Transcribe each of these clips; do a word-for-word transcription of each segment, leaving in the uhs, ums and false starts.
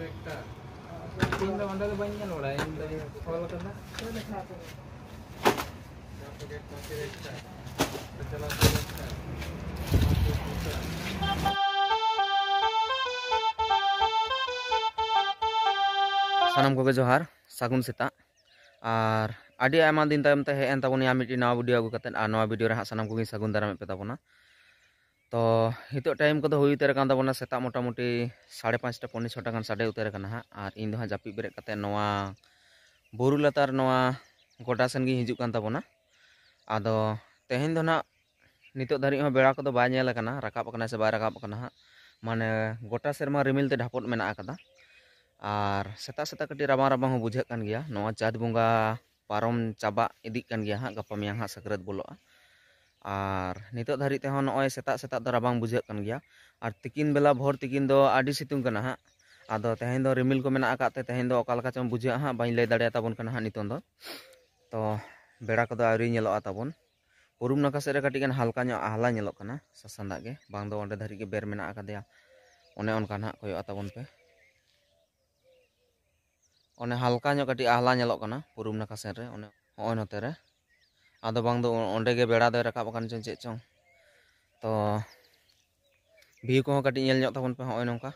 ᱤᱧ ᱫᱚ ᱚᱸᱰᱮ ᱫᱚ ᱵᱟᱹᱧ ᱧᱮᱞ ᱵᱟᱲᱟᱭᱟ, ᱤᱧ ᱫᱚᱧ ᱚᱞ ᱠᱟᱫᱟ᱾ ᱥᱟᱱᱟᱢ ᱠᱚᱜᱮ ᱡᱚᱦᱟᱨ, ᱥᱟᱹᱜᱩᱱ ᱥᱮᱛᱟᱜ᱾ ᱟᱨ ᱟᱹᱰᱤ ᱟᱭᱢᱟ ᱫᱤᱱ ᱛᱟᱭᱚᱢ ᱛᱮ ᱦᱮᱡ ᱮᱱ ᱛᱟᱵᱚᱱᱟ ᱢᱤᱫᱴᱤᱡ ᱱᱟᱣᱟ video ᱟᱹᱜᱩ ᱠᱟᱛᱮᱫ, ᱟᱨ ᱱᱚᱣᱟ video ᱨᱮ ᱦᱟᱸᱜ ᱥᱟᱱᱟᱢ ᱠᱚᱜᱮᱧ ᱥᱟᱹᱜᱩᱱ ᱫᱟᱨᱟᱢᱮᱫ ᱯᱮ ᱛᱟᱵᱚᱱᱟ᱾ ᱛᱚ ᱱᱤᱛᱚᱜ time ᱠᱚᱫᱚ ᱦᱩᱭ ᱩᱛᱟᱹᱨ ᱟᱠᱟᱱ ᱛᱟᱵᱚᱱᱟ ᱥᱮᱛᱟᱜ ᱢᱚᱴᱟᱢᱩᱴᱤ ᱥᱟᱲᱮ ᱯᱟᱸᱪᱴᱟ ᱯᱚᱱᱮ ᱪᱷᱚᱴᱟ ᱜᱟᱱ ᱥᱟᱰᱮ ᱩᱛᱟᱹᱨ ᱟᱠᱟᱱᱟ ᱦᱟᱸᱜ᱾ ᱟᱨ ᱤᱧ ᱫᱚ ᱦᱟᱸᱜ ᱡᱟᱹᱯᱤᱫ ᱵᱮᱨᱮᱫ ᱠᱟᱛᱮᱫ ᱱᱚᱣᱟ ᱵᱩᱨᱩ ᱞᱟᱛᱟᱨ ᱱᱚᱣᱟ ᱜᱚᱰᱟ ᱥᱮᱱ ᱜᱤᱧ ᱦᱤᱡᱩᱜ ᱠᱟᱱ ᱛᱟᱵᱚᱱᱟ᱾ ᱟᱫᱚ ᱛᱮᱦᱮᱧ ᱫᱚ ᱱᱟᱜ ᱱᱤᱛᱚᱜ ᱫᱷᱟᱹᱨᱤᱡ ᱦᱚᱸ ᱵᱮᱲᱟ ᱠᱚᱫᱚ ᱵᱟᱭ ᱧᱮᱞ ᱟᱠᱟᱱᱟ, ᱨᱟᱠᱟᱵ ᱟᱠᱟᱱᱟ ᱥᱮ ᱵᱟᱭ ᱨᱟᱠᱟᱵ ᱟᱠᱟᱱᱟ ᱦᱟᱸᱜ᱾ ᱢᱟᱱᱮ ᱜᱚᱴᱟ ᱥᱮᱨᱢᱟ ᱨᱤᱢᱤᱞ ᱛᱮ ᱰᱷᱟᱯᱚᱜ ᱢᱮᱱᱟᱜ ᱟᱠᱟᱫᱟ᱾ ᱟᱨ ᱥᱮᱛᱟᱜ ᱥᱮᱛᱟᱜ ᱠᱟᱹᱴᱤᱡ ᱨᱟᱵᱟᱝ ᱨᱟᱵᱟᱝ ᱦᱚᱸ ᱵᱩᱡᱷᱟᱹᱜ ᱠᱟᱱ ᱜᱮᱭᱟ᱾ ᱱᱚᱣᱟ ᱪᱟᱸᱛ ᱵᱚᱸᱜᱟ ᱯᱟᱨᱚᱢ ᱪᱟᱵᱟᱜ ᱤᱫᱤᱜ ᱠᱟᱱ ᱜᱮᱭᱟ ᱦᱟᱸᱜ, ᱜᱟᱯᱟ ᱢᱮᱭᱟᱝ ᱦᱟᱸᱜ ᱥᱟᱠᱨᱟᱛ ᱵᱚᱞᱚᱜᱼᱟ᱾ ᱟᱨ ᱱᱤᱛᱚᱜ ᱫᱷᱟᱹᱨᱤᱡ ᱛᱮᱦᱚᱸ ᱱᱚᱜᱼᱚᱭ ᱥᱮᱛᱟᱜ ᱥᱮᱛᱟᱜ ᱫᱚ ᱨᱟᱵᱟᱝ ᱵᱩᱡᱷᱟᱹᱜ ᱠᱟᱱ ᱜᱮᱭᱟ᱾ ᱟᱨ ᱛᱤᱠᱤᱱ ᱵᱮᱞᱟ ᱵᱷᱳᱨ ᱛᱤᱠᱤᱱ ᱫᱚ ᱟᱹᱰᱤ ᱥᱤᱛᱩᱝ ᱠᱟᱱᱟ ᱦᱟᱸᱜ᱾ ᱟᱫᱚ ᱛᱮᱦᱮᱧ ᱫᱚ ᱨᱤᱢᱤᱞ ᱠᱚ ᱢᱮᱱᱟᱜ ᱟᱠᱟᱫ ᱛᱮ ᱛᱮᱦᱮᱧ ᱫᱚ ᱚᱠᱟ ᱞᱮᱠᱟ ᱪᱚᱝ ᱵᱩᱡᱷᱟᱹᱜᱼᱟ ᱦᱟᱸᱜ, ᱵᱟᱹᱧ ᱞᱟᱹᱭ ᱫᱟᱲᱮᱭᱟᱛᱟᱵᱚᱱ ᱠᱟᱱᱟ ᱦᱟᱸᱜ ᱱᱤᱛᱚᱝ ᱫᱚ᱾ ᱛᱚ ᱵᱮᱲᱟ ᱠᱚᱫᱚ ᱟᱹᱣᱨᱤ ᱧᱮᱞᱚᱜᱼᱟ ᱛᱟᱵᱚᱱ᱾ ᱯᱩᱨᱩᱵ ᱱᱟᱠᱷᱟ ᱥᱮᱫ ᱨᱮ ᱠᱟᱹᱴᱤᱡ ᱜᱟᱱ ᱦᱟᱞᱠᱟ ᱧᱚᱜ ᱟᱦᱞᱟ ᱧᱮᱞᱚᱜ ᱠᱟᱱᱟ ᱥᱟᱥᱟᱝ ᱫᱟᱜ ᱜᱮ, ᱵᱟᱝ ᱫᱚ ᱚᱸᱰᱮ ᱫᱷᱟᱹᱨᱤᱡ ᱜᱮ ᱵᱮᱨ ᱢᱮᱱᱟᱜ ᱟᱠᱟᱫᱮᱭᱟ, ᱚᱱᱮ ᱚᱱᱠᱟ ᱱᱟᱦᱟᱜ ᱠᱚᱭᱚᱜ ᱟᱛᱟᱵᱚᱱ ᱯᱮ᱾ ᱚᱱᱮ ᱦᱟᱞᱠᱟ ᱧᱚᱜ ᱠᱟᱹᱴᱤᱡ ᱟᱦᱞᱟ ᱧᱮᱞᱚᱜ ᱠᱟᱱᱟ ᱯᱩᱨᱩᱵ ᱱᱟᱠᱷᱟ ᱥᱮᱱ ᱨᱮ, ᱚᱱᱮ ᱦᱚᱸᱜᱼᱚᱭ ᱱᱚᱛᱮ ᱨᱮ᱾ ᱟᱫᱚ ᱵᱟᱝ ᱫᱚ ᱚᱸᱰᱮ ᱜᱮ ᱵᱮᱲᱟ ᱫᱚᱭ ᱨᱟᱠᱟᱵ ᱟᱠᱟᱱ ᱪᱚᱝ ᱪᱮᱫ ᱪᱚᱝ᱾ ᱛᱚ view ᱠᱚᱦᱚᱸ ᱠᱟᱹᱴᱤᱡ ᱧᱮᱞ ᱧᱚᱜ ᱛᱟᱵᱚᱱ ᱯᱮ, ᱦᱚᱸᱜᱼᱚᱭ ᱱᱚᱝᱠᱟ,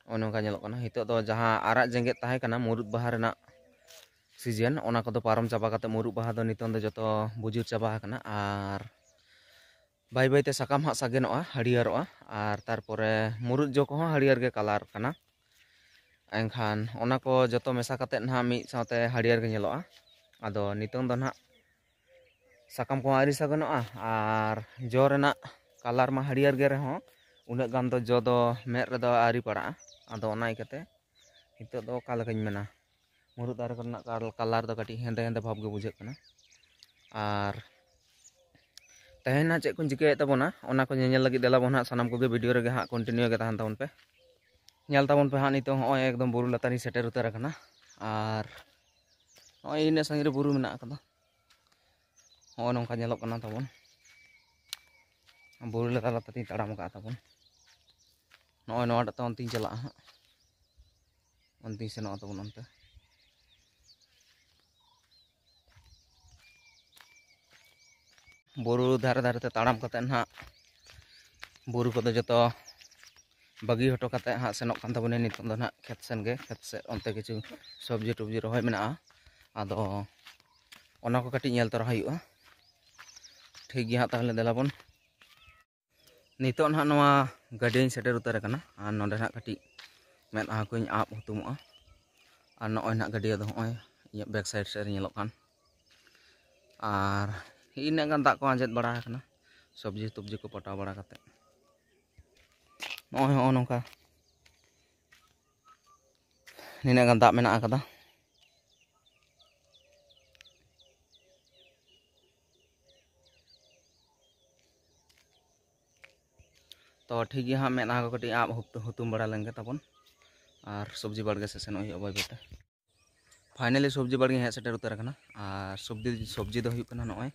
ᱦᱚᱸᱜᱼᱚᱭ ᱱᱚᱝᱠᱟ ᱧᱮᱞᱚᱜ ᱠᱟᱱᱟ᱾ ᱱᱤᱛᱚᱜ ᱫᱚ ᱡᱟᱦᱟᱸ ᱟᱨᱟᱜ ᱡᱮᱜᱮᱫ ᱛᱟᱦᱮᱸ ᱠᱟᱱᱟ ᱢᱩᱨᱩᱫ ᱵᱟᱦᱟ ᱨᱮᱱᱟᱜ season, ᱚᱱᱟ ᱠᱚᱫᱚ ᱯᱟᱨᱚᱢ ᱪᱟᱵᱟ ᱠᱟᱛᱮ ᱢᱩᱨᱩᱫ ᱵᱟᱦᱟ ᱫᱚ ᱱᱤᱛᱚᱝ ᱫᱚ ᱡᱚᱛᱚ ᱵᱩᱡᱩᱨ ᱪᱟᱵᱟ ᱟᱠᱟᱱᱟ᱾ ᱟᱨ ᱵᱟᱹᱭ ᱵᱟᱹᱭᱛᱮ ᱥᱟᱠᱟᱢ ᱦᱟᱸᱜ ᱥᱟᱜᱮᱱᱚᱜᱼᱟ, ᱦᱟᱹᱨᱭᱟᱹᱲᱚᱜᱼᱟ, ᱟᱨ ᱛᱟᱨᱯᱚᱨᱮ ᱢᱩᱨᱩᱫ ᱡᱚ ᱠᱚᱦᱚᱸ ᱦᱟᱹᱨᱭᱟᱹᱲ ᱜᱮ colour ᱠᱟᱱᱟ᱾ ᱮᱱᱠᱷᱟᱱ ᱚᱱᱟ ᱠᱚ ᱡᱚᱛᱚ ᱢᱮᱥᱟ ᱠᱟᱛᱮᱫ ᱱᱟᱦᱟᱜ ᱢᱤᱫ ᱥᱟᱶᱛᱮ ᱦᱟᱹᱨᱭᱟᱹᱲ ᱜᱮ ᱧᱮᱞᱚᱜᱼᱟ᱾ ᱟᱫᱚ ᱱᱤᱛᱚᱝ ᱫᱚ ᱱᱟᱦᱟᱜ ᱥᱟᱠᱟᱢ ᱠᱚᱦᱚᱸ ᱟᱹᱣᱨᱤ ᱥᱟᱜᱮᱱᱚᱜᱼᱟ, ᱟᱨ ᱡᱚ ᱨᱮᱱᱟᱜ colour ᱢᱟ ᱦᱟᱹᱨᱭᱟᱹᱲ ᱜᱮ ᱨᱮᱦᱚᱸ, ᱩᱱᱟᱹᱜ ᱜᱟᱱ ᱫᱚ ᱡᱚ ᱫᱚ ᱢᱮᱫ ᱨᱮᱫᱚ ᱟᱹᱣᱨᱤ ᱯᱟᱲᱟᱜᱼᱟ᱾ ᱟᱫᱚ ᱚᱱᱟ ᱤᱭᱠᱟᱹᱛᱮ ᱱᱤᱛᱚᱜ ᱫᱚ ᱚᱠᱟ ᱞᱮᱠᱟᱧ ᱢᱮᱱᱟ, ᱢᱩᱨᱩᱫ ᱫᱟᱨᱮ ᱠᱚᱨᱮᱱᱟᱜ ᱠᱟᱞ-, colour ᱫᱚ ᱠᱟᱹᱴᱤᱡ ᱦᱮᱸᱫᱮ ᱦᱮᱸᱫᱮ ᱵᱷᱟᱵᱽ ᱜᱮ ᱵᱩᱡᱷᱟᱹᱜ ᱠᱟᱱᱟ᱾ ᱟᱨ ᱛᱮᱦᱮᱧ ᱱᱟᱜ ᱪᱮᱫ ᱠᱚᱧ ᱪᱤᱠᱟᱹᱭᱮᱫ ᱛᱟᱵᱚᱱᱟ, ᱚᱱᱟ ᱠᱚ ᱧᱮᱧᱮᱞ ᱞᱟᱹᱜᱤᱫ ᱫᱮᱞᱟ ᱵᱚᱱ ᱦᱟᱸᱜ ᱥᱟᱱᱟᱢ ᱠᱚᱜᱮ video ᱨᱮᱜᱮ ᱦᱟᱸᱜ continue ᱜᱮ ᱛᱟᱦᱮᱱ ᱛᱟᱵᱚᱱ ᱯᱮ᱾ ᱧᱮᱞ ᱛᱟᱵᱚᱱ ᱯᱮ ᱦᱟᱸᱜ, ᱱᱤᱛᱚᱜ ᱦᱚᱸᱜᱼᱚᱭ ᱮᱠᱫᱚᱢ ᱵᱩᱨᱩ ᱞᱟᱛᱟᱨᱤᱧ ᱥᱮᱴᱮᱨ ᱩᱛᱟᱹᱨ ᱟᱠᱟᱱᱟ᱾ ᱟᱨ ᱱᱚᱜᱼᱚᱭ ᱤᱱᱟᱹᱜ ᱥᱟᱺᱜᱤᱧ ᱨᱮ ᱵᱩᱨᱩ ᱢᱮᱱᱟᱜ ᱟᱠᱟᱫᱟ᱾ ᱦᱚᱸᱜᱼᱚ ᱱᱚᱝᱠᱟ ᱧᱮᱞᱚᱜ ᱠᱟᱱᱟ ᱛᱟᱵᱚᱱ, ᱵᱩᱨᱩ ᱞᱟᱛᱟᱨ ᱞᱟᱛᱟᱨ ᱛᱤᱧ ᱛᱟᱲᱟᱢ ᱟᱠᱟᱫ ᱛᱟᱵᱚᱱ᱾ ᱱᱚᱜᱼᱚᱭ ᱱᱚᱣᱟᱴᱟᱜ ᱛᱮ ᱚᱱᱛᱮᱧ ᱪᱟᱞᱟᱜᱼᱟ ᱦᱟᱸᱜ, ᱚᱱᱛᱮᱧ ᱥᱮᱱᱚᱜᱼᱟ ᱛᱟᱵᱚᱱ ᱚᱱᱛᱮ᱾ ᱵᱩᱨᱩ ᱫᱷᱟᱨᱮ ᱫᱷᱟᱨᱮ ᱛᱮ ᱛᱟᱲᱟᱢ ᱠᱟᱛᱮ ᱱᱟᱦᱟᱜ ᱵᱩᱨᱩ ᱠᱚᱫᱚ ᱡᱚᱛᱚ ᱵᱟᱹᱜᱤ ᱦᱚᱴᱚ ᱠᱟᱛᱮ ᱦᱟᱸᱜ ᱥᱮᱱᱚᱜ ᱠᱟᱱ ᱛᱟᱵᱚᱱᱟ ᱱᱤᱛᱚᱝ ᱫᱚ ᱱᱟᱦᱟᱜ ᱠᱷᱮᱛ ᱥᱮᱱ ᱜᱮ, ᱠᱷᱮᱛ ᱥᱮᱫ ᱚᱱᱛᱮ ᱠᱤᱪᱷᱩ ᱥᱚᱵᱽᱡᱤ ᱴᱚᱵᱽᱡᱤ ᱨᱚᱦᱚᱭ ᱢᱮᱱᱟᱜᱼᱟ᱾ ᱟᱫᱚ ᱚᱱᱟ ᱠᱚ ᱠᱟᱹᱴᱤᱡ ᱧᱮᱞ ᱛᱚᱨᱟ ᱦᱩᱭᱩᱜᱼᱟ᱾ ᱴᱷᱤᱠ ᱜᱮᱭᱟ ᱦᱟᱸᱜ, ᱛᱟᱦᱚᱞᱮ ᱫᱮᱞᱟ ᱵᱚᱱ᱾ ᱱᱤᱛᱚᱜ ᱱᱟᱦᱟᱜ ᱱᱚᱣᱟ ᱜᱟᱹᱰᱭᱟᱹᱧ ᱥᱮᱴᱮᱨ ᱩᱛᱟᱹᱨ ᱟᱠᱟᱱᱟ᱾ ᱟᱨ ᱱᱚᱰᱮ ᱱᱟᱦᱟᱜ ᱠᱟᱹᱴᱤᱡ ᱢᱮᱫᱦᱟ ᱠᱚᱧ ᱟᱵ ᱦᱩᱛᱩᱢᱚᱜᱼᱟ᱾ ᱟᱨ ᱱᱚᱜᱼᱚᱭ ᱱᱟᱦᱟᱜ ᱜᱟᱹᱰᱭᱟᱹ ᱫᱚ ᱱᱚᱜᱼᱚᱭ ᱤᱧᱟᱹᱜ back side ᱥᱮᱫ ᱨᱮ ᱧᱮᱞᱚᱜ ᱠᱟᱱ᱾ ᱟᱨ ᱤᱱᱟᱹᱜ ᱜᱟᱱ ᱫᱟᱜ ᱠᱚ ᱟᱸᱡᱮᱫ ᱵᱟᱲᱟ ᱟᱠᱟᱱᱟ, ᱥᱚᱵᱽᱡᱤ ᱛᱚᱵᱽᱡᱤ ᱠᱚ ᱯᱟᱴᱟᱣ ᱵᱟᱲᱟ ᱠᱟᱛᱮ᱾ ᱱᱚᱜᱼᱚᱭ ᱦᱚᱸᱜᱼᱚ ᱱᱚᱝᱠᱟ ᱱᱤᱱᱟᱹᱜ ᱜᱟᱱ ᱫᱟᱜ ᱢᱮᱱᱟᱜ ᱟᱠᱟᱫᱟ᱾ ᱛᱚ ᱴᱷᱤᱠ ᱜᱮᱭᱟ ᱦᱟᱸᱜ, ᱢᱮᱫᱦᱟ ᱠᱚ ᱠᱟᱹᱴᱤᱡ ᱟᱵ ᱦᱩᱯ-, ᱦᱩᱛᱩᱢ ᱵᱟᱲᱟ ᱞᱮᱱ ᱜᱮ ᱛᱟᱵᱚᱱ, ᱟᱨ ᱥᱚᱵᱽᱡᱤ ᱵᱟᱲᱜᱮ ᱥᱮᱫ ᱥᱮᱱᱚᱜ ᱦᱩᱭᱩᱜᱼᱟ ᱵᱟᱹᱭ ᱵᱟᱹᱭ ᱛᱮ᱾ Finally ᱥᱚᱵᱽᱡᱤ ᱵᱟᱲᱜᱮ ᱦᱮᱡ ᱥᱮᱴᱮᱨ ᱩᱛᱟᱹᱨ ᱟᱠᱟᱱᱟ᱾ ᱟᱨ ᱥᱚᱵᱽᱡᱤ, ᱥᱚᱵᱽᱡᱤ ᱫᱚ ᱦᱩᱭᱩᱜ ᱠᱟᱱᱟ ᱱᱚᱜᱼᱚᱭ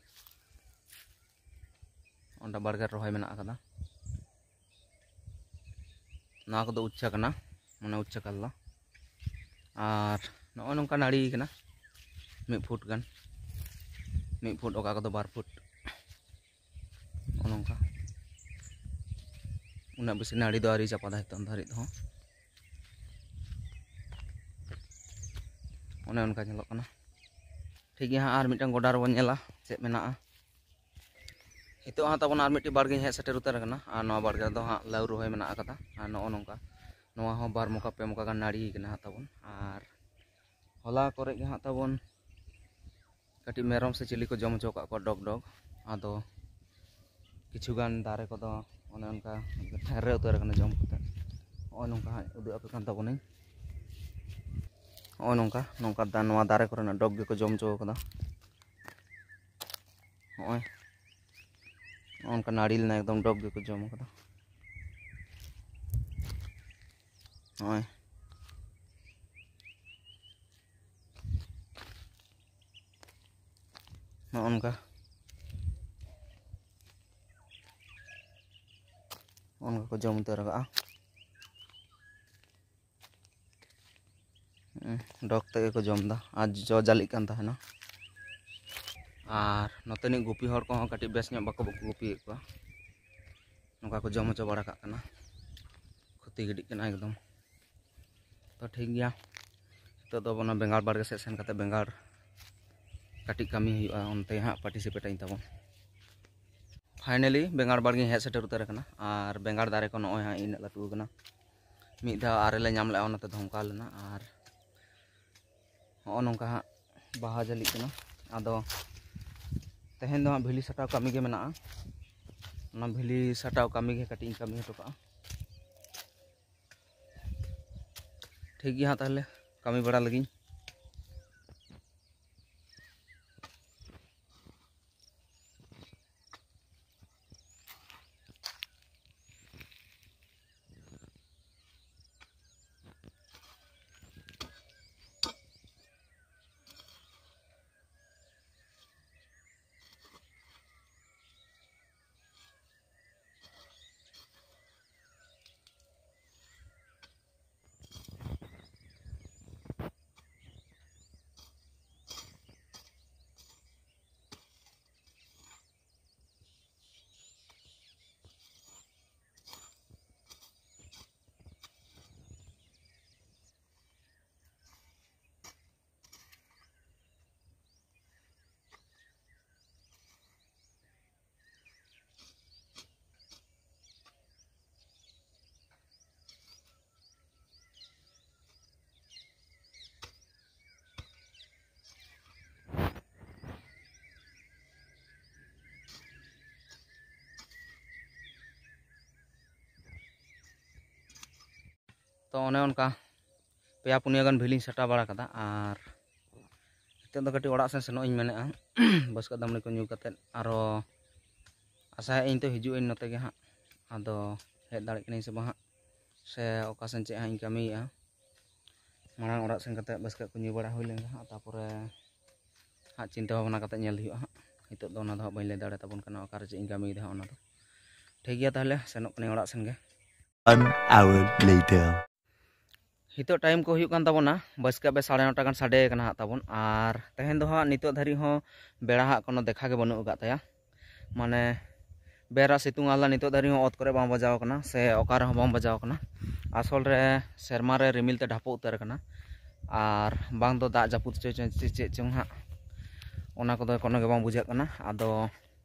ᱚᱸᱰᱮ ᱵᱟᱲᱜᱮ ᱨᱮ ᱨᱚᱦᱚᱭ ᱢᱮᱱᱟᱜ ᱟᱠᱟᱫᱟ᱾ ᱱᱚᱣᱟ ᱠᱚᱫᱚ ᱩᱪᱪᱷᱟ ᱠᱟᱱᱟ, ᱢᱟᱱᱮ ᱩᱪᱪᱷᱟ ᱠᱟᱞᱞᱟ᱾ ᱟᱨ ᱱᱚᱜᱼᱚᱭ ᱱᱚᱝᱠᱟ ᱱᱟᱹᱲᱤ ᱠᱟᱱᱟ, ᱢᱤᱫ ᱯᱷᱩᱴ ᱜᱟᱱ, ᱢᱤᱫ ᱯᱷᱩᱴ, ᱚᱠᱟ ᱠᱚᱫᱚ ᱵᱟᱨ ᱯᱷᱩᱴ᱾ ᱱᱚᱜᱼᱚ ᱱᱚᱝᱠᱟ᱾ ᱩᱱᱟᱹᱜ ᱵᱮᱥᱤ ᱱᱟᱹᱲᱤ ᱫᱚ ᱟᱹᱣᱨᱤ ᱪᱟᱯᱟᱫᱟ ᱱᱤᱛᱚᱝ ᱫᱷᱟᱹᱨᱤᱡ ᱦᱚᱸ᱾ ᱚᱱᱮ ᱚᱱᱠᱟ ᱧᱮᱞᱚᱜ ᱠᱟᱱᱟ᱾ ᱴᱷᱤᱠ ᱜᱮᱭᱟ ᱦᱟᱸᱜ, ᱟᱨ ᱢᱤᱫᱴᱟᱝ ᱜᱚᱰᱟ ᱨᱮᱵᱚᱱ ᱧᱮᱞᱟ ᱪᱮᱫ ᱢᱮᱱᱟᱜᱼᱟ᱾ ᱱᱤᱛᱚᱜ ᱦᱟᱸᱜ ᱛᱟᱵᱚᱱ ᱟᱨ ᱢᱤᱫᱴᱤᱡ ᱵᱟᱲᱜᱮᱧ ᱦᱮᱡ ᱥᱮᱴᱮᱨ ᱩᱛᱟᱹᱨ ᱟᱠᱟᱱᱟ᱾ ᱟᱨ ᱱᱚᱣᱟ ᱵᱟᱲᱜᱮ ᱨᱮᱫᱚ ᱦᱟᱸᱜ ᱞᱟᱹᱣ ᱨᱚᱦᱚᱭ ᱢᱮᱱᱟᱜ ᱟᱠᱟᱫᱟ᱾ ᱟᱨ ᱱᱚᱜᱼᱚ ᱱᱚᱝᱠᱟ, ᱱᱚᱣᱟ ᱦᱚᱸ ᱵᱟᱨ ᱢᱚᱠᱟ ᱯᱮ ᱢᱚᱠᱟ ᱜᱟᱱ ᱱᱟᱹᱲᱤ ᱠᱟᱱᱟ ᱦᱟᱸᱜ ᱛᱟᱵᱚᱱ᱾ ᱟᱨ ᱦᱚᱞᱟ ᱠᱚᱨᱮ ᱜᱮ ᱦᱟᱸᱜ ᱛᱟᱵᱚᱱ ᱠᱟᱹᱴᱤᱡ ᱢᱮᱨᱚᱢ ᱥᱮ ᱪᱤᱞᱤ ᱠᱚ ᱡᱚᱢ ᱦᱚᱪᱚ ᱟᱠᱟᱫ ᱠᱚᱣᱟ ᱰᱚᱜᱽ ᱰᱚᱜᱽ᱾ ᱟᱫᱚ ᱠᱤᱪᱷᱩ ᱜᱟᱱ ᱫᱟᱨᱮ ᱠᱚᱫᱚ ᱚᱱᱮ ᱚᱱᱠᱟ ᱴᱷᱮᱨᱨᱮ ᱩᱛᱟᱹᱨ ᱟᱠᱟᱱᱟ ᱡᱚᱢ ᱠᱟᱛᱮ᱾ ᱱᱚᱜᱼᱚᱭ ᱱᱚᱝᱠᱟ ᱦᱟᱸᱜ ᱩᱫᱩᱜ ᱟᱯᱮ ᱠᱟᱱ ᱛᱟᱵᱚᱱᱟᱹᱧ᱾ ᱱᱚᱜᱼᱚᱭ ᱱᱚᱝᱠᱟ, ᱱᱚᱝᱠᱟ ᱫᱟ-, ᱱᱚᱣᱟ ᱫᱟᱨᱮ ᱠᱚᱨᱮᱱᱟᱜ ᱰᱚᱜᱽ ᱜᱮᱠᱚ ᱡᱚᱢ ᱦᱚᱪᱚ ᱠᱟᱫᱟ᱾ ᱱᱚᱜᱼᱚᱭ, ᱱᱚᱜᱼᱚ ᱱᱚᱝᱠᱟ ᱱᱟᱹᱲᱤ ᱞᱮᱱᱟ, ᱮᱠᱫᱚᱢ ᱰᱚᱜᱽ ᱜᱮᱠᱚ ᱡᱚᱢ ᱠᱟᱫᱟ᱾ ᱱᱚᱜᱼᱚᱭ᱾ ᱱᱚᱜᱼᱚ ᱱᱚᱝᱠᱟ, ᱱᱚᱜᱼᱚ ᱱᱚᱝᱠᱟ ᱠᱚ ᱡᱚᱢ ᱩᱛᱟᱹᱨ ᱟᱠᱟᱫᱼᱟ᱾ ᱰᱚᱜᱽ ᱛᱮᱜᱮ ᱠᱚ ᱡᱚᱢ ᱮᱫᱟ, ᱟᱨ ᱡᱚ ᱡᱟᱹᱞᱤᱜ ᱠᱟᱱ ᱛᱟᱦᱮᱱᱟ᱾ ᱟᱨ ᱱᱚᱛᱮᱱᱤᱡ ᱜᱩᱯᱤ ᱦᱚᱲ ᱠᱚᱦᱚᱸ ᱠᱟᱹᱴᱤᱡ ᱵᱮᱥ ᱧᱚᱜ ᱵᱟᱠᱚ ᱜᱩᱯᱤᱭᱮᱫ ᱠᱚᱣᱟ, ᱱᱚᱝᱠᱟ ᱠᱚ ᱡᱚᱢ ᱦᱚᱪᱚ ᱵᱟᱲᱟ ᱠᱟᱜ ᱠᱟᱱᱟ, ᱠᱷᱚᱛᱤ ᱜᱤᱰᱤᱜ ᱠᱟᱱᱟ ᱮᱠᱫᱚᱢ᱾ ᱛᱚ ᱴᱷᱤᱠ ᱜᱮᱭᱟ, ᱱᱤᱛᱚᱜ ᱫᱚ ᱚᱱᱟ ᱵᱮᱸᱜᱟᱲ ᱵᱟᱲᱜᱮ ᱥᱮᱫ ᱥᱮᱱ ᱠᱟᱛᱮ ᱵᱮᱸᱜᱟᱲ ᱠᱟᱹᱴᱤᱡ ᱠᱟᱹᱢᱤ ᱦᱩᱭᱩᱜᱼᱟ, ᱚᱱᱛᱮ ᱦᱟᱸᱜ ᱯᱟᱨᱴᱤᱥᱤᱯᱮᱴ ᱟᱹᱧ ᱛᱟᱵᱚᱱ᱾ ᱯᱷᱟᱭᱱᱟᱞᱤ ᱵᱮᱸᱜᱟᱲ ᱵᱟᱲᱜᱮᱧ ᱦᱮᱡ ᱥᱮᱴᱮᱨ ᱩᱛᱟᱹᱨ ᱟᱠᱟᱱᱟ, ᱟᱨ ᱵᱮᱸᱜᱟᱲ ᱫᱟᱨᱮ ᱠᱚ ᱱᱚᱜᱼᱚᱭ ᱦᱟᱸᱜ ᱤᱱᱟᱹᱜ ᱞᱟᱹᱴᱩ ᱟᱠᱟᱱᱟ᱾ ᱢᱤᱫ ᱫᱷᱟᱣ ᱟᱨᱮᱞ ᱞᱮ ᱧᱟᱢ ᱞᱮᱜᱼᱟ, ᱚᱱᱟᱛᱮ ᱫᱷᱚᱢᱠᱟᱣ ᱞᱮᱱᱟ, ᱟᱨ ᱦᱚᱸᱜᱼᱚ ᱱᱚᱝᱠᱟ ᱦᱟᱸᱜ ᱵᱟᱦᱟ ᱡᱟᱹᱞᱤᱜ ᱠᱟᱱᱟ᱾ ᱟᱫᱚ ᱛᱮᱦᱮᱧ ᱫᱚ ᱦᱟᱸᱜ ᱵᱷᱤᱞᱤ ᱥᱟᱴᱟᱣ ᱠᱟᱹᱢᱤ ᱜᱮ ᱢᱮᱱᱟᱜᱼᱟ, ᱚᱱᱟ ᱵᱷᱤᱞᱤ ᱥᱟᱴᱟᱣ ᱠᱟᱹᱢᱤ ᱜᱮ ᱠᱟᱹᱴᱤᱡ ᱤᱧ ᱠᱟᱹᱢᱤ ᱦᱚᱴᱚ ᱠᱟᱜᱼᱟ᱾ ᱴᱷᱤᱠ ᱜᱮᱭᱟ ᱦᱟᱸᱜ, ᱛᱟᱦᱚᱞᱮ ᱠᱟᱹᱢᱤ ᱵᱟᱲᱟ ᱞᱟᱹᱜᱤᱧ᱾ ᱛᱚ ᱚᱱᱮ ᱚᱱᱠᱟ ᱯᱮᱭᱟ ᱯᱩᱱᱭᱟᱹ ᱜᱟᱱ ᱵᱷᱤᱞᱤᱧ ᱥᱟᱴᱟ ᱵᱟᱲᱟ ᱠᱟᱫᱟ, ᱟᱨ ᱱᱤᱛᱚᱜ ᱫᱚ ᱠᱟᱹᱴᱤᱡ ᱚᱲᱟᱜ ᱥᱮᱱ ᱥᱮᱱᱚᱜ ᱤᱧ ᱢᱮᱱᱮᱫᱼᱟ᱾ ᱵᱟᱹᱥᱠᱟᱹ ᱫᱟᱜ ᱢᱟᱹᱲᱤ ᱠᱚ ᱧᱩ ᱠᱟᱛᱮᱫ ᱟᱨᱚ ᱟᱥᱟᱭᱮᱫ ᱟᱹᱧ ᱛᱚ ᱦᱤᱡᱩᱜ ᱟᱹᱧ ᱱᱚᱛᱮ ᱜᱮ ᱦᱟᱸᱜ᱾ ᱟᱫᱚ ᱦᱮᱡ ᱫᱟᱲᱮᱭᱟᱜ ᱠᱟᱹᱱᱟᱹᱧ ᱥᱮ ᱵᱟᱝ ᱦᱟᱸᱜ, ᱥᱮ ᱚᱠᱟ ᱥᱮᱱ ᱪᱮᱫ ᱦᱟᱸᱜ ᱤᱧ ᱠᱟᱹᱢᱤᱭᱮᱫᱼᱟ᱾ ᱢᱟᱲᱟᱝ ᱚᱲᱟᱜ ᱥᱮᱱ ᱠᱟᱛᱮᱫ ᱵᱟᱹᱥᱠᱟᱹ ᱠᱚ ᱧᱩ ᱵᱟᱲᱟ ᱦᱩᱭ ᱞᱮᱱ ᱜᱮ ᱦᱟᱸᱜ, ᱛᱟᱨᱯᱚᱨᱮ ᱦᱟᱸᱜ ᱪᱤᱱᱛᱟᱹ ᱵᱷᱟᱵᱽᱱᱟ ᱠᱟᱛᱮᱫ ᱧᱮᱞ ᱦᱩᱭᱩᱜᱼᱟ ᱦᱟᱸᱜ᱾ ᱱᱤᱛᱚᱜ ᱫᱚ ᱚᱱᱟ ᱫᱚ ᱦᱟᱸᱜ ᱵᱟᱹᱧ ᱞᱟᱹᱭ ᱫᱟᱲᱮ ᱛᱟᱵᱚᱱ ᱠᱟᱱᱟ, ᱚᱠᱟᱨᱮ ᱪᱮᱫ ᱤᱧ ᱠᱟᱹᱢᱤᱭᱮᱫᱟ ᱦᱟᱸᱜ ᱚᱱᱟ ᱫᱚ᱾ ᱴᱷᱤᱠ ᱜᱮᱭᱟ, ᱛᱟᱦᱚᱞᱮ ᱥᱮᱱᱚᱜ ᱠᱟᱹᱱᱟᱹᱧ ᱚᱲᱟᱜ ᱥᱮᱱ ᱜᱮ᱾ One hour later. ᱱᱤᱛᱚᱜ ᱴᱟᱭᱤᱢ ᱠᱚ ᱦᱩᱭᱩᱜ ᱠᱟᱱ ᱛᱟᱵᱚᱱᱟ ᱵᱟᱹᱥᱠᱟᱹ ᱵᱮ ᱥᱟᱲᱮ ᱱᱚᱴᱟ ᱜᱟᱱ ᱥᱟᱰᱮ ᱟᱠᱟᱱᱟ ᱦᱟᱸᱜ ᱛᱟᱵᱚᱱ᱾ ᱟᱨ ᱛᱮᱦᱮᱧ ᱫᱚ ᱦᱟᱸᱜ ᱱᱤᱛᱚᱜ ᱫᱷᱟᱹᱨᱤᱡ ᱦᱚᱸ ᱵᱮᱲᱟ ᱦᱟᱸᱜ ᱠᱳᱱᱳ ᱫᱮᱠᱷᱟ ᱜᱮ ᱵᱟᱹᱱᱩᱜ ᱟᱠᱟᱫ ᱛᱟᱭᱟ᱾ ᱢᱟᱱᱮ ᱵᱮᱨᱟᱜ ᱥᱤᱛᱩᱝ ᱟᱦᱞᱟ ᱱᱤᱛᱚᱜ ᱫᱷᱟᱹᱨᱤᱡ ᱦᱚᱸ ᱚᱛ ᱠᱚᱨᱮ ᱵᱟᱝ ᱵᱟᱡᱟᱣ ᱟᱠᱟᱱᱟ ᱥᱮ ᱚᱠᱟ ᱨᱮᱦᱚᱸ ᱵᱟᱝ ᱵᱟᱡᱟᱣ ᱟᱠᱟᱱᱟ᱾ ᱟᱥᱚᱞ ᱨᱮ ᱥᱮᱨᱢᱟ ᱨᱮ ᱨᱤᱢᱤᱞ ᱛᱮ ᱰᱷᱟᱯᱚᱜ ᱩᱛᱟᱹᱨ ᱟᱠᱟᱱᱟ, ᱟᱨ ᱵᱟᱝ ᱫᱚ ᱫᱟᱜ ᱡᱟᱹᱯᱩᱫ ᱪᱚ ᱪᱚ ᱪᱮᱫ ᱪᱚᱝ ᱦᱟᱸᱜ, ᱚᱱᱟ ᱠᱚᱫᱚ ᱠᱳᱱᱳ ᱜᱮ ᱵᱟᱝ ᱵᱩᱡᱷᱟᱹᱜ ᱠᱟᱱᱟ᱾ ᱟᱫᱚ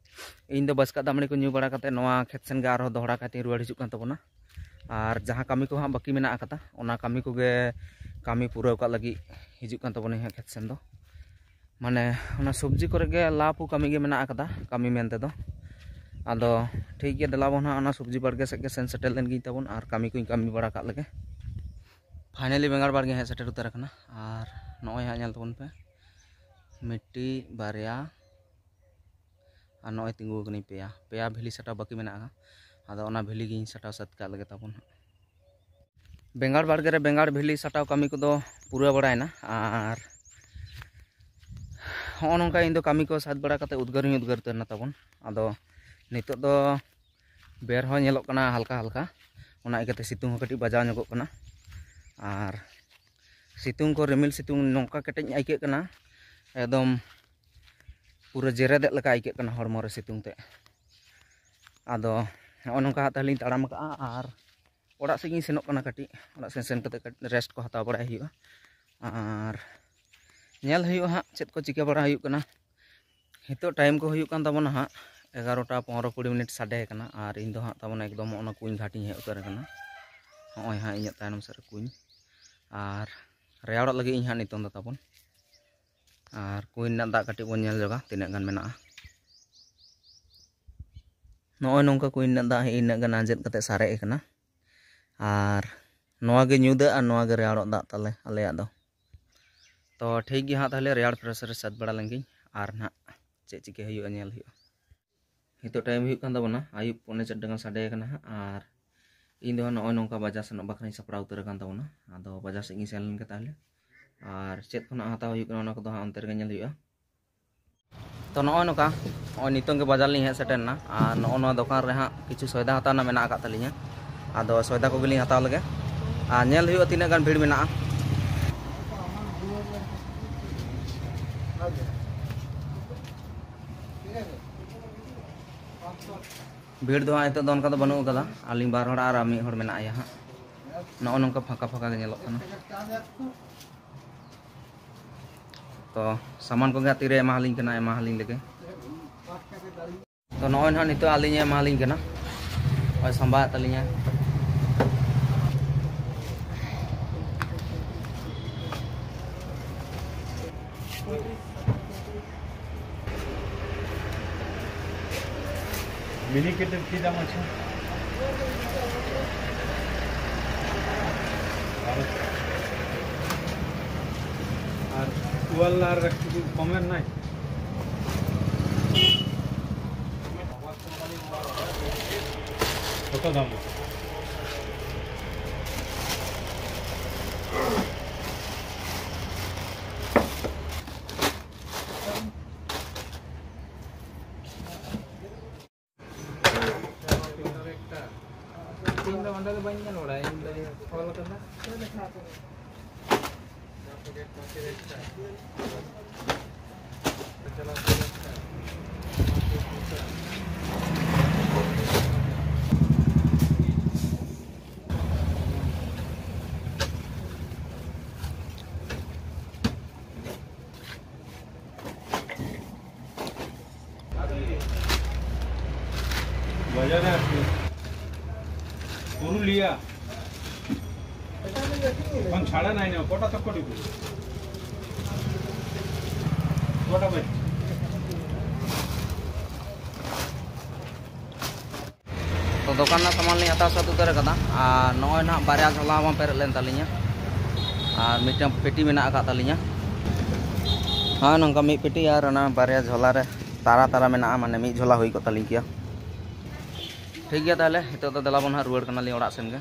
ᱤᱧ ᱫᱚ ᱵᱟᱹᱥᱠᱟᱹ ᱫᱟᱜ ᱢᱟᱹᱲᱤ ᱠᱚ ᱧᱩ ᱵᱟᱲᱟ ᱠᱟᱛᱮ ᱱᱚᱣᱟ ᱠᱷᱮᱛ ᱥᱮᱱ ᱜᱮ ᱟᱨᱦᱚᱸ ᱫᱚᱦᱲᱟ ᱠᱟᱭᱛᱮᱧ ᱨᱩᱣᱟᱹᱲ ᱦᱤᱡᱩᱜ ᱠᱟᱱ ᱛᱟᱵᱚᱱᱟ᱾ ᱟᱨ ᱡᱟᱦᱟᱸ ᱠᱟᱹᱢᱤ ᱠᱚ ᱦᱟᱸᱜ ᱵᱟᱹᱠᱤ ᱢᱮᱱᱟᱜ ᱟᱠᱟᱫᱟ, ᱚᱱᱟ ᱠᱟᱹᱢᱤ ᱠᱚᱜᱮ ᱠᱟᱹᱢᱤ ᱯᱩᱨᱟᱹᱣ ᱠᱟᱜ ᱞᱟᱹᱜᱤᱫ ᱦᱤᱡᱩᱜ ᱠᱟᱱ ᱛᱟᱵᱚᱱᱟᱹᱧ ᱦᱟᱸᱜ ᱠᱷᱮᱛ ᱥᱮᱱ ᱫᱚ᱾ ᱢᱟᱱᱮ ᱚᱱᱟ ᱥᱚᱵᱽᱡᱤ ᱠᱚᱨᱮ ᱜᱮ ᱞᱟᱵᱷ ᱠᱚ ᱠᱟᱹᱢᱤ ᱜᱮ ᱢᱮᱱᱟᱜ ᱟᱠᱟᱫᱟ, ᱠᱟᱹᱢᱤ ᱢᱮᱱ ᱛᱮᱫᱚ᱾ ᱟᱫᱚ ᱴᱷᱤᱠ ᱜᱮᱭᱟ, ᱫᱮᱞᱟ ᱵᱚᱱ ᱦᱟᱸᱜ ᱚᱱᱟ ᱥᱚᱵᱽᱡᱤ ᱵᱟᱲᱜᱮ ᱥᱮᱫ ᱜᱮ ᱥᱮᱱ ᱥᱮᱴᱮᱨ ᱞᱮᱱ ᱜᱤᱧ ᱛᱟᱵᱚᱱ ᱟᱨ ᱠᱟᱹᱢᱤ ᱠᱚᱧ ᱠᱟᱹᱢᱤ ᱵᱟᱲᱟ ᱠᱟᱜ ᱞᱮᱜᱮ᱾ ᱯᱷᱟᱭᱱᱟᱞᱤ ᱵᱮᱸᱜᱟᱲ ᱵᱟᱲᱜᱮ ᱦᱮᱡ ᱥᱮᱴᱮᱨ ᱩᱛᱟᱹᱨ ᱟᱠᱟᱱᱟ᱾ ᱟᱨ ᱱᱚᱜᱼᱚᱭ ᱦᱟᱸᱜ ᱧᱮᱞ ᱛᱟᱵᱚᱱ ᱯᱮ, ᱢᱤᱫᱴᱤᱡ, ᱵᱟᱨᱭᱟ, ᱟᱨ ᱱᱚᱜᱼᱚᱭ ᱛᱤᱸᱜᱩ ᱟᱠᱟᱱᱟᱹᱧ ᱯᱮᱭᱟ, ᱯᱮᱭᱟ ᱵᱷᱤᱞᱤ ᱥᱟᱴᱟᱣ ᱵᱟᱹᱠᱤ ᱢᱮᱱᱟᱜᱼᱟ᱾ ᱟᱫᱚ ᱚᱱᱟ ᱵᱷᱤᱞᱤ ᱜᱤᱧ ᱥᱟᱴᱟᱣ ᱥᱟᱹᱛ ᱠᱟᱜ ᱞᱮᱜᱮ ᱛᱟᱵᱚᱱ ᱦᱟᱸᱜ᱾ ᱵᱮᱸᱜᱟᱲ ᱵᱟᱲᱜᱮ ᱨᱮ ᱵᱮᱸᱜᱟᱲ ᱵᱷᱤᱞᱤ ᱥᱟᱴᱟᱣ ᱠᱟᱹᱢᱤ ᱠᱚᱫᱚ ᱯᱩᱨᱟᱹᱣ ᱵᱟᱲᱟᱭᱮᱱᱟ᱾ ᱟᱨ ᱦᱚᱸᱜᱼᱚ ᱱᱚᱝᱠᱟ ᱤᱧ ᱫᱚ ᱠᱟᱹᱢᱤ ᱠᱚ ᱥᱟᱹᱛ ᱵᱟᱲᱟ ᱠᱟᱛᱮ ᱩᱫᱽᱜᱟᱹᱨ ᱦᱚᱸᱧ ᱩᱫᱽᱜᱟᱹᱨ ᱩᱛᱟᱹᱨ ᱮᱱᱟ ᱛᱟᱵᱚᱱ᱾ ᱟᱫᱚ ᱱᱤᱛᱚᱜ ᱫᱚ ᱵᱮᱨ ᱦᱚᱸ ᱧᱮᱞᱚᱜ ᱠᱟᱱᱟ ᱦᱟᱞᱠᱟ ᱦᱟᱞᱠᱟ, ᱚᱱᱟ ᱤᱭᱠᱟᱹᱛᱮ ᱥᱤᱛᱩᱝ ᱦᱚᱸ ᱠᱟᱹᱴᱤᱡ ᱵᱟᱡᱟᱣ ᱧᱚᱜᱚᱜ ᱠᱟᱱᱟ᱾ ᱟᱨ ᱥᱤᱛᱩᱝ ᱠᱚ, ᱨᱤᱢᱤᱞ ᱥᱤᱛᱩᱝ ᱱᱚᱝᱠᱟ ᱠᱮᱴᱮᱡ ᱟᱹᱭᱠᱟᱹᱜ ᱠᱟᱱᱟ, ᱮᱠᱫᱚᱢ ᱯᱩᱨᱟᱹ ᱡᱮᱨᱮᱫᱮᱜ ᱞᱮᱠᱟ ᱟᱹᱭᱠᱟᱹᱜ ᱠᱟᱱᱟ ᱦᱚᱲᱢᱚ ᱨᱮ ᱥᱤᱛᱩᱝ ᱛᱮ᱾ ᱟᱫᱚ ᱱᱚᱜᱼᱚ ᱱᱚᱝᱠᱟ ᱦᱟᱸᱜ ᱛᱟᱦᱞᱮᱧ ᱛᱟᱲᱟᱢ ᱠᱟᱜᱼᱟ ᱟᱨ ᱚᱲᱟᱜ ᱥᱮᱫ ᱜᱤᱧ ᱥᱮᱱᱚᱜ ᱠᱟᱱᱟ᱾ ᱠᱟᱹᱴᱤᱡ ᱚᱲᱟᱜ ᱥᱮᱱ ᱥᱮᱱ ᱠᱟᱛᱮ ᱨᱮᱥᱴ ᱠᱚ ᱦᱟᱛᱟᱣ ᱵᱟᱲᱟᱭ ᱦᱩᱭᱩᱜᱼᱟ᱾ ᱟᱨ ᱧᱮᱞ ᱦᱩᱭᱩᱜᱼᱟ ᱦᱟᱸᱜ ᱪᱮᱫ ᱠᱚ ᱪᱤᱠᱟᱹ ᱵᱟᱲᱟ ᱦᱩᱭᱩᱜ ᱠᱟᱱᱟ᱾ ᱱᱤᱛᱚᱜ ᱴᱟᱭᱤᱢ ᱠᱚ ᱦᱩᱭᱩᱜ ᱠᱟᱱ ᱛᱟᱵᱚᱱᱟ ᱦᱟᱸᱜ ᱮᱜᱟᱨᱚᱴᱟ ᱯᱚᱱᱨᱚ ᱠᱩᱲᱤ ᱢᱤᱱᱤᱴ ᱥᱟᱰᱮ ᱟᱠᱟᱱᱟ᱾ ᱟᱨ ᱤᱧ ᱫᱚ ᱦᱟᱸᱜ ᱛᱟᱵᱚᱱ ᱮᱠᱫᱚᱢ ᱚᱱᱟ ᱠᱩᱧ ᱜᱷᱟᱴ ᱤᱧ ᱦᱮᱡ ᱩᱛᱟᱹᱨ ᱟᱠᱟᱱᱟ᱾ ᱱᱚᱜᱼᱚᱭ ᱦᱟᱸᱜ ᱤᱧᱟᱹᱜ ᱛᱟᱭᱱᱚᱢ ᱥᱮᱫ ᱨᱮ ᱠᱩᱧ, ᱟᱨ ᱨᱮᱭᱟᱲᱚᱜ ᱞᱟᱹᱜᱤᱫ ᱤᱧ ᱦᱟᱸᱜ ᱱᱤᱛᱚᱝ ᱫᱚ ᱛᱟᱵᱚᱱ᱾ ᱟᱨ ᱠᱩᱧ ᱨᱮᱱᱟᱜ ᱫᱟᱜ ᱠᱟᱹᱴᱤᱡ ᱵᱚᱱ ᱧᱮᱞ ᱡᱚᱜᱟ ᱛᱤᱱᱟᱹᱜ ᱜᱟᱱ ᱢᱮᱱᱟᱜᱼᱟ᱾ ᱱᱚᱜᱼᱚᱭ ᱱᱚᱝᱠᱟ ᱠᱩᱧ ᱨᱮᱱᱟᱜ ᱫᱟᱜ ᱤᱱᱟᱹᱜ ᱜᱟᱱ ᱟᱸᱡᱮᱫ ᱠᱟᱛᱮ ᱥᱟᱨᱮᱡ ᱟᱠᱟᱱᱟ᱾ ᱟᱨ ᱱᱚᱣᱟ ᱜᱮ ᱧᱩ ᱫᱟᱜ ᱟᱨ ᱱᱚᱣᱟ ᱜᱮ ᱨᱮᱭᱟᱲᱚᱜ ᱫᱟᱜ ᱛᱟᱞᱮ ᱟᱞᱮᱭᱟᱜ ᱫᱚ᱾ ᱛᱚ ᱴᱷᱤᱠ ᱜᱮᱭᱟ ᱦᱟᱸᱜ, ᱛᱟᱦᱞᱮ ᱨᱮᱭᱟᱲ ᱯᱷᱨᱮᱥ ᱨᱮ ᱥᱟᱹᱛ ᱵᱟᱲᱟ ᱞᱮᱱ ᱜᱤᱧ ᱟᱨ ᱱᱟᱦᱟᱜ ᱪᱮᱫ ᱪᱤᱠᱟᱹ ᱦᱩᱭᱩᱜᱼᱟ ᱧᱮᱞ ᱦᱩᱭᱩᱜᱼᱟ᱾ ᱱᱤᱛᱚᱜ ᱴᱟᱭᱤᱢ ᱦᱩᱭᱩᱜ ᱠᱟᱱ ᱛᱟᱵᱚᱱᱟ ᱟᱹᱭᱩᱵ ᱯᱚᱱᱮ ᱪᱟᱨᱴᱟ ᱜᱟᱱ ᱥᱟᱰᱮ ᱟᱠᱟᱱᱟ ᱦᱟᱸᱜ᱾ ᱟᱨ ᱤᱧ ᱫᱚ ᱦᱟᱸᱜ ᱱᱚᱜᱼᱚᱭ ᱱᱚᱝᱠᱟ ᱵᱟᱡᱟᱨ ᱥᱮᱱᱚᱜ ᱵᱟᱠᱷᱨᱟᱧ ᱥᱟᱯᱲᱟᱣ ᱩᱛᱟᱹᱨ ᱟᱠᱟᱱ ᱛᱟᱵᱚᱱᱟ᱾ ᱟᱫᱚ ᱵᱟᱡᱟᱨ ᱥᱮᱫ ᱜᱤᱧ ᱥᱮᱱ ᱞᱮᱱ ᱜᱮ ᱛᱟᱦᱞᱮ, ᱟᱨ ᱪᱮᱫ ᱠᱚ ᱱᱟᱜ ᱦᱟᱛᱟᱣ ᱦᱩᱭᱩᱜ ᱠᱟᱱᱟ ᱚᱱᱟ ᱠᱚᱫᱚ ᱦᱟᱸᱜ ᱚᱱᱛᱮ ᱨᱮᱜᱮ ᱧᱮᱞ ᱦᱩᱭᱩᱜᱼᱟ᱾ ᱛᱚ ᱱᱚᱜᱼᱚᱭ ᱱᱚᱝᱠᱟ, ᱱᱚᱜᱼᱚᱭ ᱱᱤᱛᱚᱝ ᱜᱮ ᱵᱟᱡᱟᱨ ᱞᱤᱧ ᱦᱮᱡ ᱥᱮᱴᱮᱨ ᱮᱱᱟ᱾ ᱟᱨ ᱱᱚᱜᱼᱚ ᱱᱚᱣᱟ ᱫᱚᱠᱟᱱ ᱨᱮ ᱦᱟᱸᱜ ᱠᱤᱪᱷᱩ ᱥᱚᱭᱫᱟ ᱦᱟᱛᱟᱣ ᱨᱮᱱᱟᱜ ᱢᱮᱱᱟᱜ ᱟᱠᱟᱫ ᱛᱟᱹᱞᱤᱧᱟ᱾ ᱟᱫᱚ ᱥᱚᱭᱫᱟ ᱠᱚᱜᱮ ᱞᱤᱧ ᱦᱟᱛᱟᱣ ᱞᱮᱜᱮ᱾ ᱟᱨ ᱧᱮᱞ ᱦᱩᱭᱩᱜᱼᱟ ᱛᱤᱱᱟᱹᱜ ᱜᱟᱱ ᱵᱷᱤᱲ ᱢᱮᱱᱟᱜᱼᱟ᱾ ᱵᱷᱤᱲ ᱫᱚ ᱦᱟᱸᱜ ᱱᱤᱛᱚᱜ ᱫᱚ ᱚᱱᱠᱟ ᱫᱚ ᱵᱟᱹᱱᱩᱜ ᱟᱠᱟᱫᱟ᱾ ᱟᱹᱞᱤᱧ ᱵᱟᱨ ᱦᱚᱲ ᱟᱨ ᱢᱤᱫ ᱦᱚᱲ ᱢᱮᱱᱟᱜᱼᱟ ᱦᱟᱸᱜ᱾ ᱱᱚᱜᱼᱚ ᱱᱚᱝᱠᱟ ᱯᱷᱟᱸᱠᱟ ᱯᱷᱟᱸᱠᱟ ᱜᱮ ᱧᱮᱞᱚᱜ ᱠᱟᱱᱟ᱾ ᱛᱚ ᱥᱟᱢᱟᱱ ᱠᱚᱜᱮ ᱦᱟᱸᱜ ᱛᱤᱨᱮ ᱮᱢᱟᱞᱤᱧ ᱠᱟᱱᱟ, ᱮᱢᱟᱞᱤᱧ ᱞᱮᱜᱮ᱾ ᱛᱚ ᱱᱚᱜᱼᱚᱭ ᱱᱟᱦᱟᱜ ᱱᱤᱛᱚᱜ ᱟᱹᱞᱤᱧᱮ ᱮᱢᱟᱞᱤᱧ ᱠᱟᱱᱟ, ᱱᱚᱜᱼᱚᱭ ᱥᱟᱢᱵᱟᱣᱮᱫ ᱛᱟᱹᱞᱤᱧᱟ᱾ ᱢᱤᱱᱤ ᱠᱮᱴᱮᱨ ᱪᱮᱫ ᱫᱟᱢ ᱟᱪᱪᱷᱟ? ᱟᱨ ᱩᱣᱟᱞ ᱟᱨ ᱠᱤᱪᱷᱩ ᱠᱚᱢᱮᱨ ᱱᱟᱭ? ᱠᱚᱛᱚ ᱫᱟᱢ? ᱤᱧ ᱫᱚ ᱚᱸᱰᱮ ᱫᱚ ᱵᱟᱹᱧ ᱧᱮᱞ ᱵᱟᱲᱟᱭᱟ, ᱤᱧ ᱫᱚᱧ ᱚᱞ ᱠᱟᱫᱟ᱾ বাজারে আসবে। পুরুলিয়া। এখন ছাড়া নাই না, কটা তক করে দিবে? কটা বাজে? ᱛᱚ ᱫᱚᱠᱟᱱ ᱨᱮᱱᱟᱜ ᱥᱟᱢᱟᱱ ᱞᱤᱧ ᱦᱟᱛᱟᱣ ᱥᱟᱹᱛ ᱩᱛᱟᱹᱨ ᱟᱠᱟᱫᱟ᱾ ᱟᱨ ᱱᱚᱜᱼᱚᱭ ᱱᱟᱦᱟᱜ ᱵᱟᱨᱭᱟ ᱡᱷᱚᱞᱟ ᱦᱚᱸ ᱯᱮᱨᱮᱡ ᱞᱮᱱ ᱛᱟᱹᱞᱤᱧᱟ᱾ ᱟᱨ ᱢᱤᱫᱴᱟᱝ ᱯᱮᱴᱤ ᱢᱮᱱᱟᱜ ᱟᱠᱟᱫ ᱛᱟᱹᱞᱤᱧᱟ᱾ ᱦᱮᱸ, ᱱᱚᱝᱠᱟ ᱢᱤᱫ ᱯᱮᱴᱤ ᱟᱨ ᱚᱱᱟ ᱵᱟᱨᱭᱟ ᱡᱷᱚᱞᱟ ᱨᱮ ᱛᱟᱨᱟ ᱛᱟᱨᱟ ᱢᱮᱱᱟᱜᱼᱟ, ᱢᱟᱱᱮ ᱢᱤᱫ ᱡᱷᱚᱞᱟ ᱦᱩᱭ ᱠᱚᱜ ᱛᱟᱹᱞᱤᱧ ᱜᱮᱭᱟ᱾ ᱴᱷᱤᱠ ᱜᱮᱭᱟ, ᱛᱟᱦᱚᱞᱮ ᱱᱤᱛᱚᱜ ᱫᱚ ᱫᱮᱞᱟ ᱵᱚᱱ ᱦᱟᱸᱜ ᱨᱩᱣᱟᱹᱲ ᱠᱟᱱᱟᱞᱤᱧ ᱚᱲᱟᱜ ᱥᱮᱱ ᱜᱮ᱾